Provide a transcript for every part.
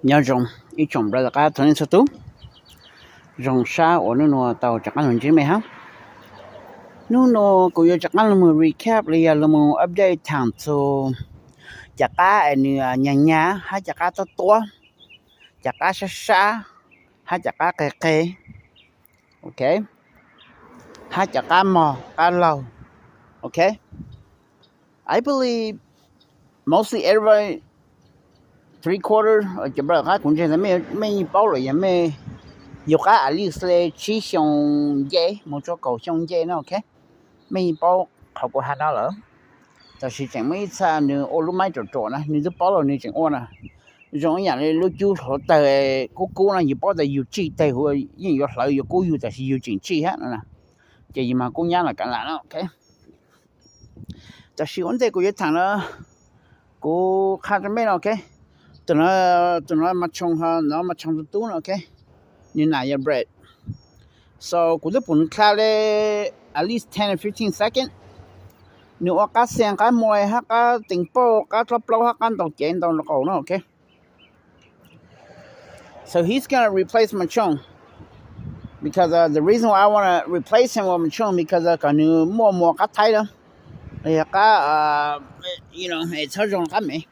Nyob zoo ib tsoom brother qab txhua leej txhua tus, zoo sab uas hnub nuav tau rov qaab lug ntsib mej hab. Hnub nuav kuv yuav rov qaab lug moog recap los yog lug moog update thaam txug cov qab es nws nyag nyag hab cov qab tuab tuab, cov qab sab sab hab cov qab qe qe, ok, hab cov qab mog qab laug, ok. I believe mostly everybody, three quarter cov brother qab kuv ntseeg tas mej yeej paub lawm, yog mej yug qab at least le tsib xyoo nce moog rua kaum xyoo nce na, ok, mej yeej paub qhov kuv has no lawm. Tab sis tseem muaj ib txha nws ua lub maiv ruam ruam na, nws twb paub lawm nws tseem ua na. Zoo ib yaam le lub cub hluav tawg kub kub no, yug paub tas yug tsij teg huv yeej yuav hlawv yuav kub yug, tab sis yug tseem tsij hab no. Ces yug mas kub nyab los kav lam no, ok. Tab sis ua ntej kuv yuav thaam no, kuv qha rua mej no, ok. Tus no, tus no mas tshooj, no mas tshooj tus tub no, ok. Nws nam yog Brett. So kuv twb pum nws kha le at least ten or fifteen second. Nws ua qab xees, qab muay, hab qab teev pauj, qab dlaab plaub, hab qab ntaus cev ntau qaum no, ok. So he's gonna replace Machong because uh, the reason why I wanna replace him with Machong because uh, kom nws muaj muas qab thaib lawm, los yog qab, you know, es txhob zoo qab mev.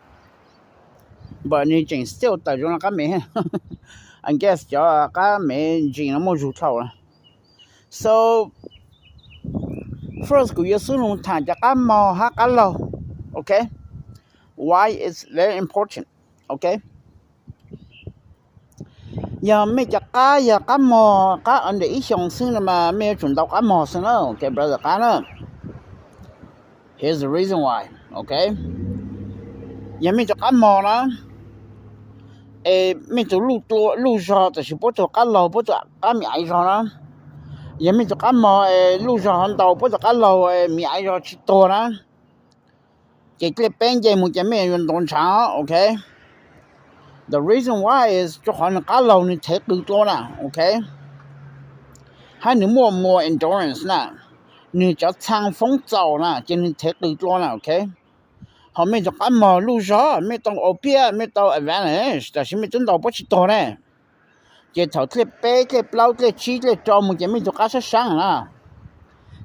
But nws tseem still tawm zoo qab mev. I guess cov qab mev ntsis no muaj zug dlhau. So first kuv yuav xub lug thaam cov qab mog hab qab laug, ok. Why it's very important, ok. Yog mej cov qab yog qab mog qab under ib xyoos xwb no mas mej yuav tsum ntaus qab mog xwb na, ok brother qab na. Here's the reason why, ok. Yog mej cov qab mog na, es mej tug luj zog tab sis puab tug qab laug puab tug qab me aiv zog na. Yog mej tug qab mog es luj zog ho ntaus puab tug qab laug es me aiv zog tsis tuag na, ces dlej peb nce mus ces mej yuav ntaus ntshaav, ok. The reason why is rua qhov nwg qab laug nwg thev qws dlua na, ok. Hab nwg muaj more endurance na, nwg cov txhaa foob txaus na ces nwg thev qws dlua na, ok. Ho mej tug qab mog luj zog mej tau opiate, mej tau advantage tab sis mej twb ntaus puab tsis tuag ne. Ces thaum dlej peb, dlej plaub, dlej tsib, dlej rau mus ces mej tug qab sab sab na,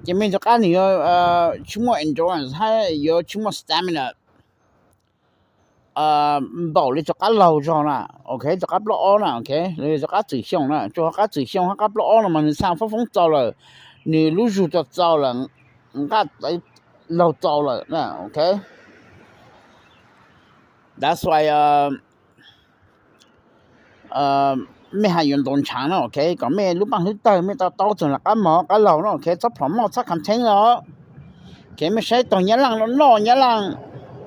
ces mej tug qab nwg yuav tsis muaj endurance hab yuav tsis muaj stamina npaum le tug qab laug zog na, ok, tug qab plaub ob na, ok, le tug qab txwm xyoo na, tsuas qab txwm xyoo hab qab plaub ob no mas nwg txhaa foob foob txaus lawm, nwg lub zug tau txaus lawm, nqaj laug txaus lawm na, ok. That's why mej has yuav ntaus ntshaav na, ok, kom mej lub paaj hlwb tawg mej tau taub txug qab mog qab laug na, ok, txhob plhom moj txhob khav theeb os. Ok, mej saib taug nyab laaj noj nyab laaj,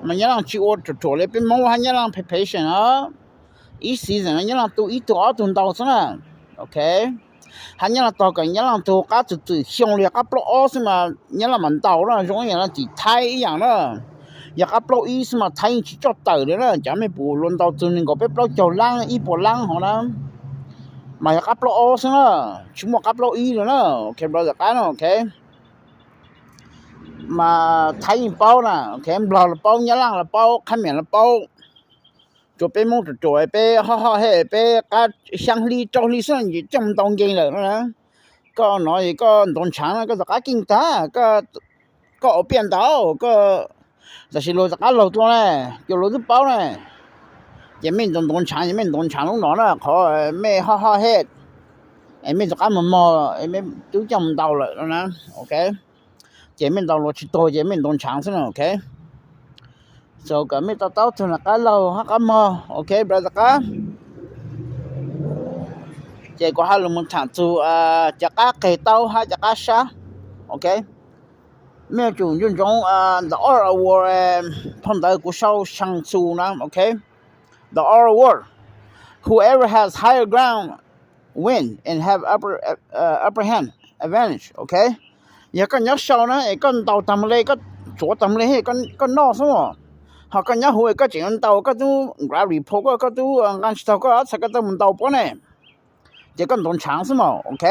mas nyab laaj tsis ua ruam ruam le peb Moob hab nyab laaj patient os. Ib season nyab laaj tu ib tug ob tug ntau xwb na, ok. Hab nyab laaj taug kom nyab laaj tug qab txwm txwm xyoo le qab plaub ob xwb mas nyab laaj mam ntaus na, zoo ib yaam le tim Thaib ib yaam na. Yog qab plaub ib xwb mas Thaib yeej tsis tso tawm le na, cov mej pum luag ntaus txug nees nkaum peb plaub caug laab ib puas laab hov na, mas yog qab plaub ob xwb na, tsis muaj qab plaub ib le na, ok brother qab na, ok. Mas Thaib yeej paub na, ok, Nplog los paub, nyab laaj los paub, qhab miam los paub. Tsuas peb Moob ruam ruam peb hoj hoj he peb qab xyaa hli rau hli xwb ces coj mus ntaus nkeeg lawm no na. Koj no es koj ntaus ntshaav no koj txom qab keej tag, koj ua piaj ntaus, tab sis luag txom qab laug dlua ne, ces luag twb paub ne. Ces mej ntaus ntshaav ces mej ntaus ntshaav lub no na, qhov mej hoj hoj he es mej txom qab mog mog es mej twb coj mus ntaus lawm no na, ok. Ces mej ntaus luag tsis tuag ces mej ntaus ntshaav xwb na, ok. So kom mej tau taub txug qab laug hab qab mog, ok brother qab. Ces kuv has lug moog thaam txug cov qab qeg taub hab cov qab sab, ok. Mej yuav tsum ntsoov ntsoov the Art of War, phau ntawv kuv sau Shang Tzu na, ok. The Art of War, whoever has higher ground win and have upper hand advantage, ok. Yog koj nyob sau na es koj ntaus tag mus le, koj tsuav tag mus le, koj noj xwb, ho koj nyob huv es koj tseem yuav ntaus, koj tub nqa report, koj tub nqa tsis taug, koj txhais ko taw mus ntaus puab ne, ces koj ntaus ntshaav xwb mas, ok.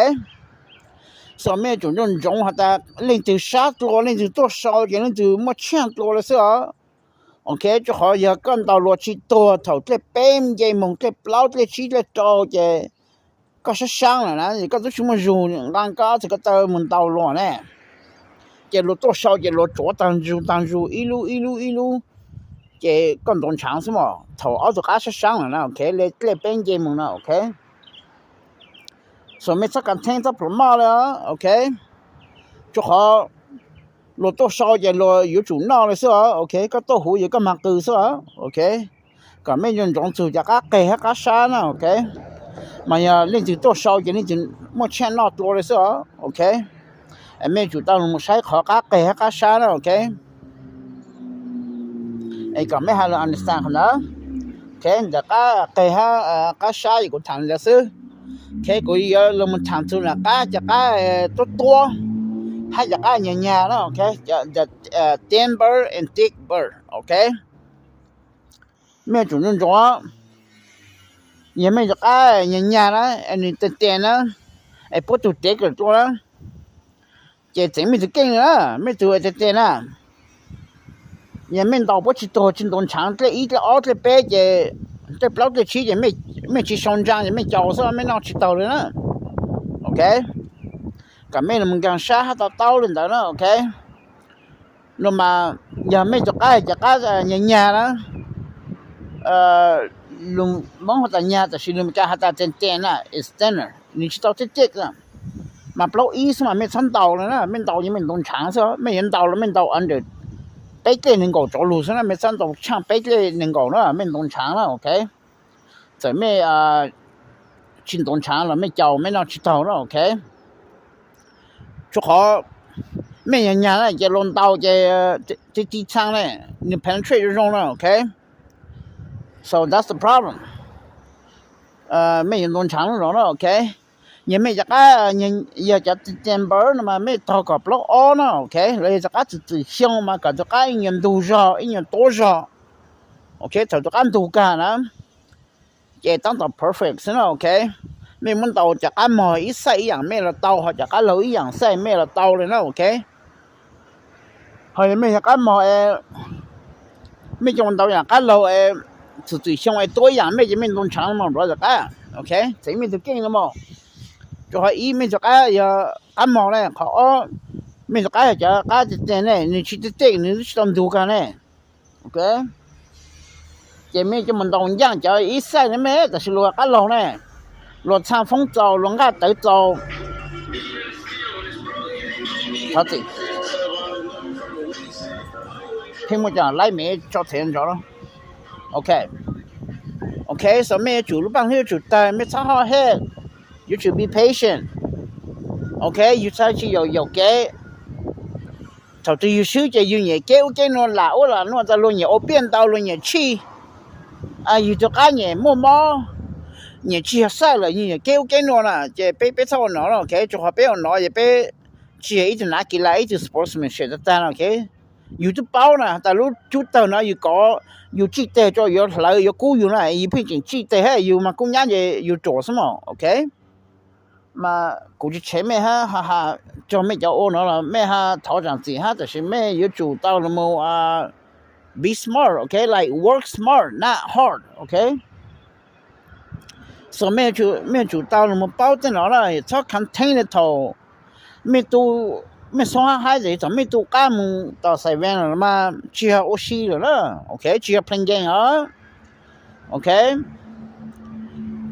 So mej yuav tsum ntsoov ntsoov has tas leej twg sab dlua, leej twg tuaj sau ces leej twg muaj tshaaj dlua le xwb os. Ok, rau qhov yog koj ntaus luas tsis tuag thaum dlej peb nce moog, dlej plaub, dlej tsib, dlej rau ces koj sab saab lawm na, koj twb tsis muaj zug nqa koj ob txhais ko taw mus ntaus luas ne. Ces luas tuaj sau ces luas tsuav taag nzug taag nzug ib lub ib lub ib lub, ces koj ntaus ntshaav xwb mog. Thaum ob tug qab sab saab lawm na, ok, le dlej peb nce moog na, ok. So mej txhob contain, txhob promote le, ok. Rau qhov luas tuaj sau ces luas yuav tsum noj le xwb os, ok. Koj tuaj huv ces koj mag qw xwb os, ok. Kom mej ntsoov txug cov qab qeg hab qab sab na, ok. Mas yog leej twg tuaj sau ces leej twg muaj tshaj noj dlua le xwb os, ok. Es mej yuav tsum tau lug mus saib qhov qab qeg hab qab sab na, ok. Es kom mej has lug understand qhov ntawd. Ok, ntawm qab qeg hab qab sab es kuv thaam ntawd xwb. Ok, kuv yuav lug mus thaam txug ntawm qab, cov qab tuab tuab hab cov qab nyag nyag na, ok. The thin bird and thick bird, ok. Mej yuav tsum ntsoov, yog mej cov qab nyag nyag na, es nwg tes tes na, es puab tug tev kawm dlua na, ces txeev mej tug keej na, mej tug tes tes na. Yog mej ntaus puab tsis tuag, tsis ntaus ntshaav dlej ib dlej ob dlej peb ces, dlej plaub dlej tsib ces mej tsis sau ntsaa ces mej caus xwb, mej noj tsis taug li na, ok. Kom mej lug mus nkaag sab hab to taub le ntawd na, ok. Lug mas, yog mej cov qab, cov qab nyag nyag na, lug Moob has tas nyag, tab sis lug Meskas has tas tes tes na, is thinner, nwg tsis tau thiaj thiaj na. Mas plaub ib xwb mas mej txhob ntaus le na, mej ntaus ces mej ntaus ntshaav xwb, mej yuav ntaus los mej ntaus under peb dlej nees nkaum tsov lug xwb na, mej txhob ntaus tshaaj peb dlej nees nkaum na, mej ntaus ntshaav na, ok. Txawm mej tsis ntaus ntshaav los mej caus mej noj tsis taug na, ok. Rua qhov mej nyag nyag na ces luas ntaus ces ti ti txhaa ne, nwg penetrate zoo zoo na, ok. So that's the problem. Mej yuav ntaus ntshaav lub zog na, ok. Yog mej cov qab, yog cov ti ti npawv no mas mej taug kom plaub ob na, ok, los yog cov qab txwm txwm xyoo mas kom tus qab ib nyuag ntug zog ib nyuag tuab zog, ok, thaum tus qab ntug kag na ces tab tom perfect xwb na, ok. Mej muab ntaus cov qab mog ib xaij ib yaam mej los tau, ho cov qab laug ib yaam xaij mej los tau le na, ok. Ho yog mej yog qab mog, mej coj mus ntaus yaam qab laug es txwm txwm xyoo es tuab ib yaam mej ces mej ntaus ntshaav mog, npawv tom qab, ok, txeev mej tug keej no mog. Rua qhov ib mej tug qab yog qab mog na, qhov ob mej tug qab yog cov qab tej tej ne, nwg tsis tej tej nwg tsis tau ntug kag ne, ok. Ces mej coj mus ntaus ncaaj cov ib xaij ne mej, tab sis luas qab laug ne, luas txhaa foob txaus, luas nqaj tawv txaus. Thov txim, pheej muaj cov laib mev tso thev nrov. Ok, ok, so mej yuav tsum lub paaj hlwb yuav tsum tawg, mej txhob hot head, yuav tsum be patient. Ok, yug txhaj tsis yaum yaum kev. Thaum twg yug swb ces yug nyiam kev ub kev nuav, lam ub lam nuav, tas luas nyiam ua piaj ntau, luas nyiam tshij, yug tug qab nyiam muaj mob, nyiam tsis yog xaij lawm, yug nyiam kev ub kev nuav na, ces peb, peb txhob ua nov na, ok. Rua qhov peb ua nov ces peb tsis yog ib tug nav kiv las, ib tug sportsmanship tag tag na, ok. Yug twb paub na, tas lub cub tawg no yug kov, yug tsij teg rua yuav hlawv yuav kub yug na, yug pheej tseem tsij teg hab yug mas kub nyab ces yug ruam xwb mog, ok. Mas kuv tsis tshev mej hab has rua mej cov ua no los mej hab thov zaam txim hab, tab sis mej yuav tsum tau lug moog be smart, ok, like work smart, not hard, ok. So mej yuav tsum tau lug moog paub tej no na, txhob contain le thaum mej tu, mej xob hab haib tas thaum mej tu qab moog tom xais vees lawm mas tsis yog ua si lawm na, ok, tsis yog playing game os, ok.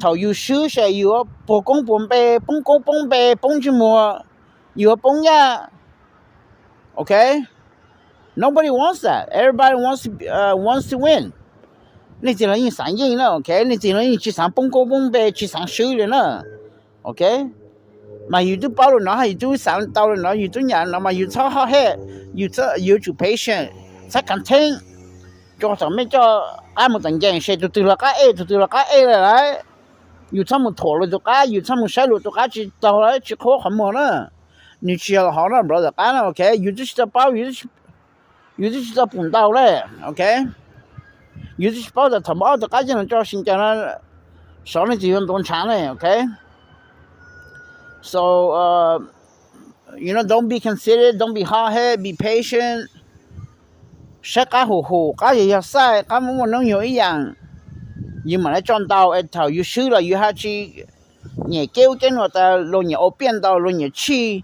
Thaum yug swb ces yug puag koob puag npe, poob koob poob npe, poob ntsej muag, yug poob nyaj, ok. Nobody wants that. Everybody wants to, wants to win. Leej twg los yeej xaav yeej na, ok. Leej twg los yeej tsis xaav poob koob poob npe, tsis xaav swb li na, ok. Mas yug twb paub le no hab yug twb xaav tau le no, yug twb nyam no mas yug txhob hot head, yug yuav tsum patient, txhob contain. Rua thaum mej coj qab moog tom nkees ces tug twg los qab ej, tug twg los qab ej le lawm. Yug txhob moog thuam luas tug qab, yug txhob moog saib luas tug qab tsis taug lawm, tsis qhuab qhov muag na. Nwg tsis yog hov na, npawv tom qab na, ok. Yug twb tsis tau paub, yug twb tsis tau pum ntau le, ok. Yug twb tsis paub tas thaum moog ob tug qab coj lug tso sib ncaws no, sov leej twg yuav ntaus ntshaav ne, ok. So, you know, don't be conceited, don't be hot head, be patient. saib qab hum hum, qab yog yog xaij, qab muaj muaj noob yug ib yaam, yug mam le tso ntau es thaum yug swb los yug haj tsi nyem keb ub keb nuav tas luag nyem ua piaj ntau, luag nyem tshij,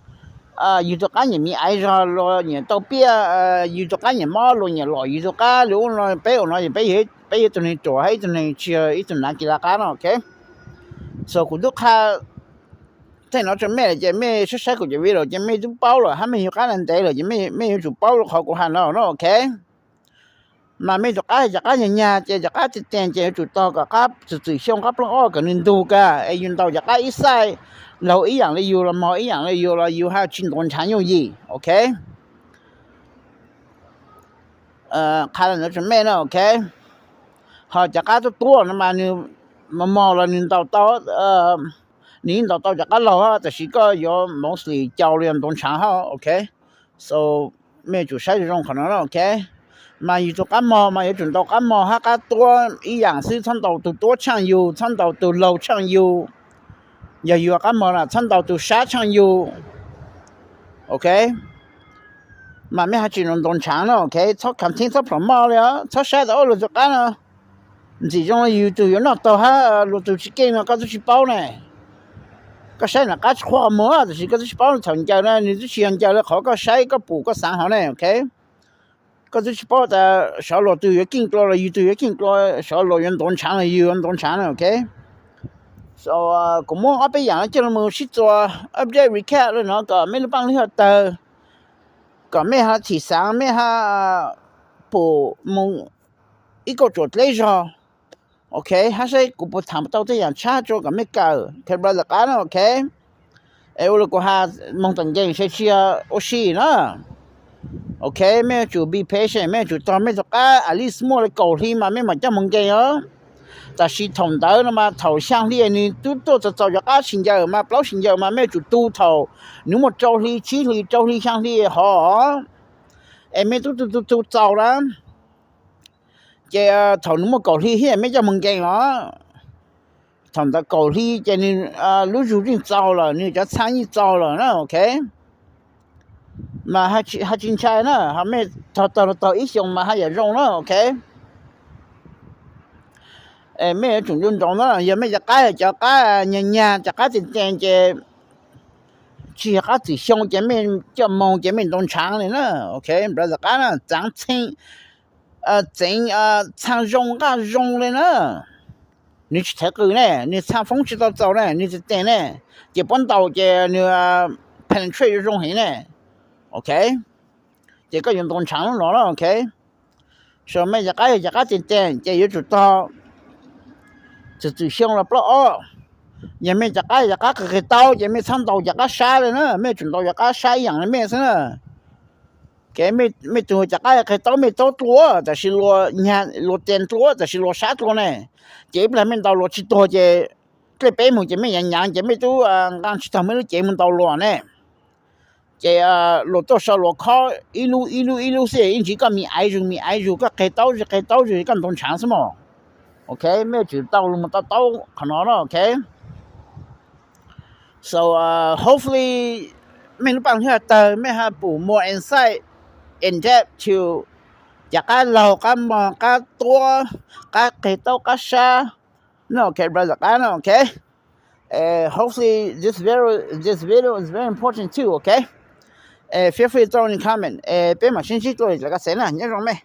yug tug qab nyem me aiv zog, luag nyem tau piaj, yug tug qab nyem mob, luag nyem lom yug tug qab. Lug ub no peb ua no peb yog ib tug neeg ruam hab ib tug neeg tsi yog ib tug nav kis laj qab no, ok. So kuv tub qha tej no rua mej lawm ces mej saib saib kuv cov video ces mej tub paub lawm hab mej yug qab ntev lawm ces mej yuav tsum paub lub qhov kuv has no no, ok. Mas mej tug qab cov qab nyag nyag ces cov qab teg teg ces yuav tsum tog kom qab txwm txwm xyoo qab plaub ob kom nws ntug kag es yug ntaus cov qab ib xaij laug ib yaam le yug los mog ib yaam le yug los yug haj tsi ntuav nrhav yooj yim, ok. Qha le nuav rua mej na, ok. Ho cov qab tuab tuab no mas nws mos mos los nws ntaus tau, nws yeej ntaus tau cov qab laug hab, tab sis koj yuav mostly cau los yog ntuav nrhav hab, ok. So mej yuav tsum saib zoo zoo qhov no na, ok. Mas yug tug qab mog mas yuav tsum ntaus qab mog hab qab tuab ib yaam xwb, txhob ntaus tug tuab tshaaj yug, txhob ntaus tug laug tshaaj yug. Yog yug qab mog na txhob ntaus tug sab tshaaj yug, ok. Mas mej haj tsi ntuav nrhav na, ok. Txhob kham theeb txhob plhom moj le, txhob saib tas ua luag tug qab no ntxim zoo le yug tug yuav noj taug hab luag tug tsi keej no koj tub tsi paub ne. Koj saib nws qab tsi qhuav qhov muag tab sis koj tub tsi paub thaum ncaws na nws tub tsi yog ncaws le qhov koj saib koj pum koj xaav hov ne, ok. Koj tub tsi paub tas sov luag tug yuav keej dlua los yug tug yuav keej dlua, sov luag yuav ntuav nrhav los yug yuav ntuav nrhav na, ok. So kuv muab ob peb yaam no coj lug moog sib txuas update recap le no kom mej lub paaj lub haj tawg, kom mej hab thim xaav mej hab pum moog ib kauj tsuam dleb zog, ok. Hab saib kuv puas tham tau tej yaam tshab rua kom mej kawm, ok brother qab na, ok. Es ua le kuv has moog tom nkeeg saib tsi yog ua si na, ok. Mej yuav tsum be patient, mej yuav tsum tog mej tug qab at least muaj le kaum hli mas mej mam coj moog nkeeg os. Tab sis thaum ntawd no mas thaum xyaa hli nws tub tuaj txaus txaus cov qab tsis ncaws mas plaub tsis ncaws mas mej yuav tsum tu thaum nws muaj rau hli tsib hli rau hli xyaa hli hov, es mej tub tu tu tu txaus na, ces thaum nws muaj kaum hli thiab mej coj moog nkeeg os. Thaum ntawd kaum hli ces nws lub zug yeej txaus lawm, nws cov txhaa yeej txaus lawm na, ok. Mas haj tsi ntshai na, ho mej tog tog tog ib xyoos mas haj yam zoo na, ok. Mej yuav tsum nco ntsoov na, yog mej cov qab cov qab nyag nyag cov qab teg teg ces tsi yog qab txwm xyoo ces mej coj moog ces mej ntuav nrhav le na, ok brother qab na, txaav txheej txeev txhaa zoo nqaj zoo le na, nws tsis thev qws ne, nws txhaa foob tsis tau txaus ne, nws teg teg ne, ces puab ntaus ces nws penetrate zoo heev ne, ok. Ces koj yuav ntuav nrhav lub no na, ok. So mej cov qab yog cov qab teg teg ces yuav tsum tog txwm txwm xyoo los plaub ob. Yog mej cov qab yog cov qab qig qig taub ces mej txhob ntaus cov qab sab le na, mej yuav tsum ntaus cov qab sab ib yaam le mej xwb na. Mej tug cov qab qig taub mej taub dlua tab sis luag nyag luag teg dlua tab sis luag sab dlua ne, ces ib plag mej ntaus luag tsis tuag ces dlej peb moog ces mej nyaav nyaav ces mej tub nqaa tsis taug mej lub cev moog ntaus luag ne. Ces luag tuaj so luag khob ib lub ib lub ib lub xwb, ib ntsis koj me aiv zug me aiv zug, koj qig taub zug qig taub zug, koj ntuav nrhav xwb mog. Ok, mej yuav tsum tau lug moog tau taub qhov no na, ok. So hopefully mej lub paaj lub haj tawg mej haj pum more insight in depth to cov qab laug qab mog qab tuab qab qig taub qab sab no, ok brother qab no, ok. Hopefully this video, this video is very important too, ok. Feel free to throw any comment, peb mam sib ntsib dlua lwm koj xev na, nyob zoo mej.